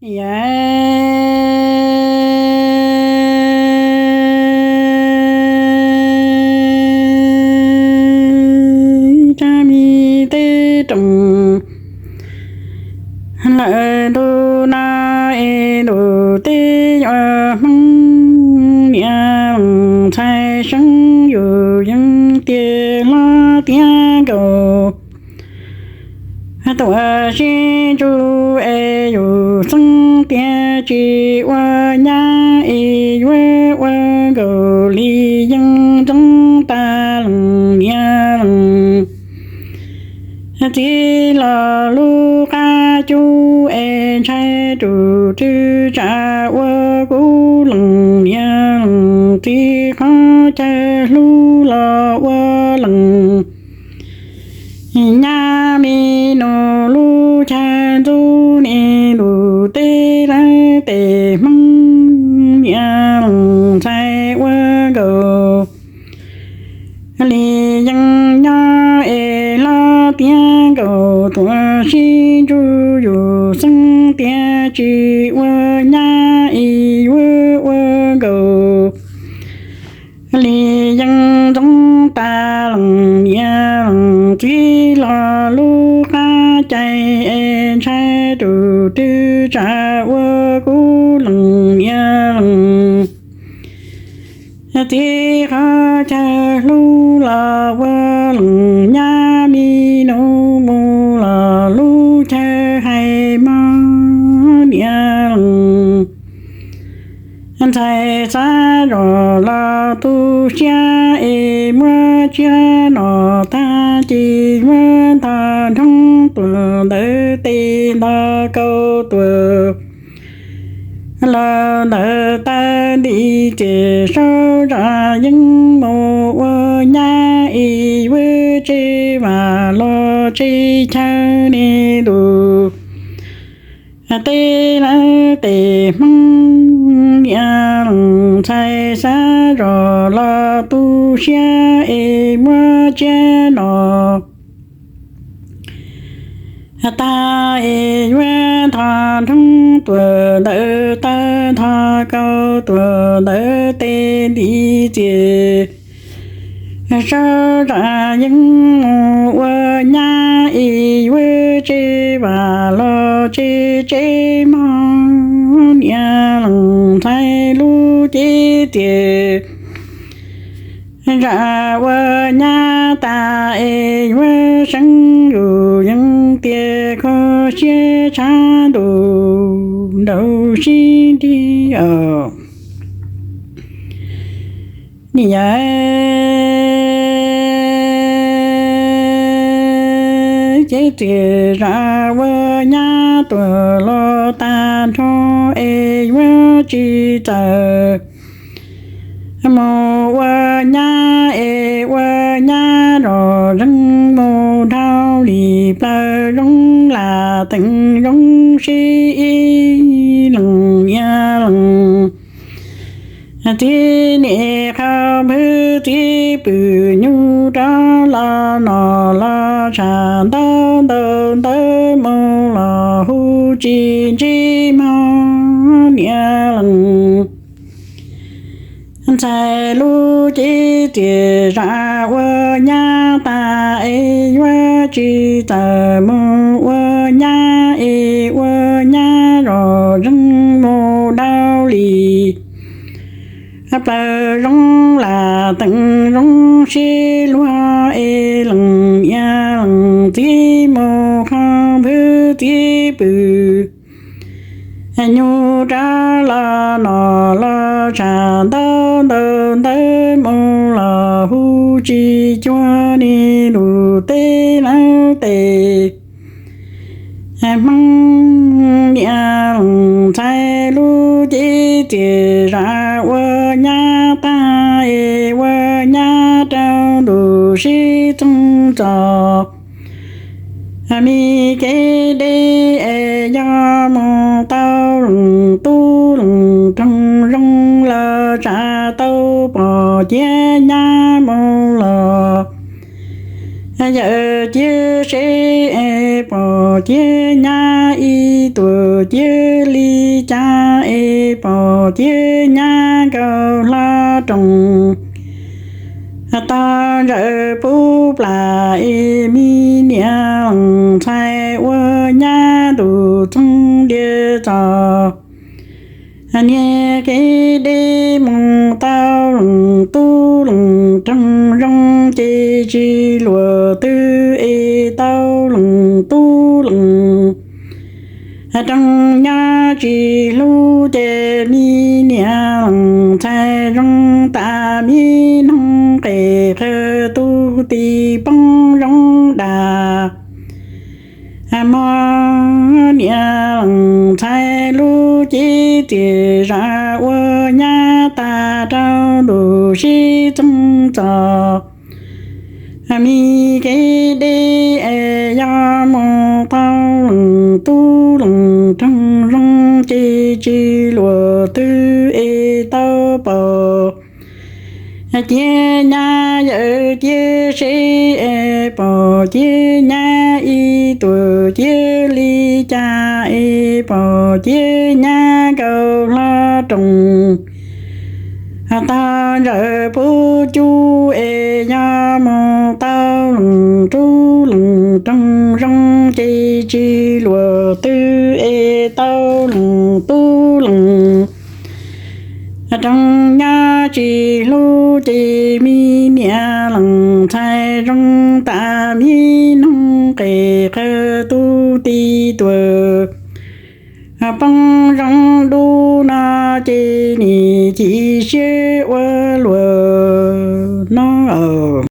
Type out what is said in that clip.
Yawm tsab me teb rooj lawm ntu no es ntu teb yuav Hmoob niam leej ntxhais seeb yus yeej tias hlob tiav nkaus. Tuam sib ntsuj es yus xeeb tias tsis ua nyab es yuav ua nkaus li yeej ntxoov tas leej niam leej txiv los lub qab cub es ntshai tus tswv tsam ua kuv leej niam leej txiv qhov chaw hlub los ua leej nyab me nus lub chaw ntxub ne ntuj teb lawm tes Hmoob niam leej ntxhais ua nkaus li yeej nyob es hlob tiav nkaus tuam sib ntsuj yus xeeb tias tsis ua nyab es yuav ua nkaus li yeej ntxoov tas leej niam leej txiv los lub qab cai es ntshai tus twg tsam ua kuv leej niam leej txiv qhov chaw hlub los ua leej nyab me nus mus los lub chaw hais mog niam leej ntxhais xav zos los tu siab es muab tsiab nom tag ces muab ntog nrhoob tuam ntawd tes nto kaus tuam los ntawm taw nti ces saub zam yeej mus ua nyab es yuav tsev vam los tsev chaw ne ntuj teb lawm tes Hmoob niam leej ntxhais xav zos los tu siab es muab tsiab nom tag es yuav ntog nrhoob tuam ntawd taw ntog kaus tuam ntawd tes nti ces saub zam yeej mus ua nyab es yuav tsev vam los tsev tsev mog niam leej ntxhais lub cev tias zam ua nyab tas es yuav seeb yus yeej tias kho siab tshav ntuj nraug sib nrig os. Niam yawm cev tias zam ua nyab tuam los tag nrho es yuav tsis txawm mus ua nyab es ua nyab zos zeeg mus dhau li plaws zoo lam teem zoo sib ib leej niam leej txiv niam qhov npwb txiv pwm nyuj rov los nom los tshav ntaub ntawd ntawd mus los hu tsis ntsib mog niam leej ntxhais lub cev tias zam ua nyab tas es yuav tsis txawm mus ua nyab es ua nyab zos zeeg mus dhau li plaws zoo lam teem zoo sib luag es leej niam leej txiv mus qhov npwb txiv pwm nyuj rov los nom los tshav ntaub ntawd ntawd mus los hu tsis cuag li lus teb lawm tes Hmoob niam leej ntxhais lub cev tias zam ua nyab tag es ua nyab rau ntu sib txoog txog me kev deb es yog mus tau leej tub leej roog zoo los tsam tau pom ciav nyab mus los yawm ciav seb es pom ciav nyab ib tuam ciab li cas es pom ciab nyab nkauj hlob roos. Tog ntsaws pub plam es me niam lees ntxhais ua nyab ntuj txoog diav txos. Niag kev deb mus tau lees tub lees roog zoo ces tsis luag twg es tau lees tub lees roog nyob tsis hlub ces me niam lees ntxhais zoo tas me noog qes qhawv tus ti poob zoo dag. Mog niam lees ntxhais lub cev txias zam ua nyab tag rau ntuj sib txoog txos. Me kev deb es yog mus tau lees tub lees roog zoo ces tsis luag twg es tau pom ciab nyab yawm ciab seb es pom ciab nyab ib tuam ciab li cas es pom ciab nyab nkauj hlob roos. Tog ntsaws pub cub es yog mus tau lees tub lees roog zoo ces tsis luag twg es tau lees tub lees roog nyob tsis hlub ces me niam lees ntxhais zoo tas me noog qes qhawv tus ti tuam poob zoo dub no ces nim chim siab ua luag no.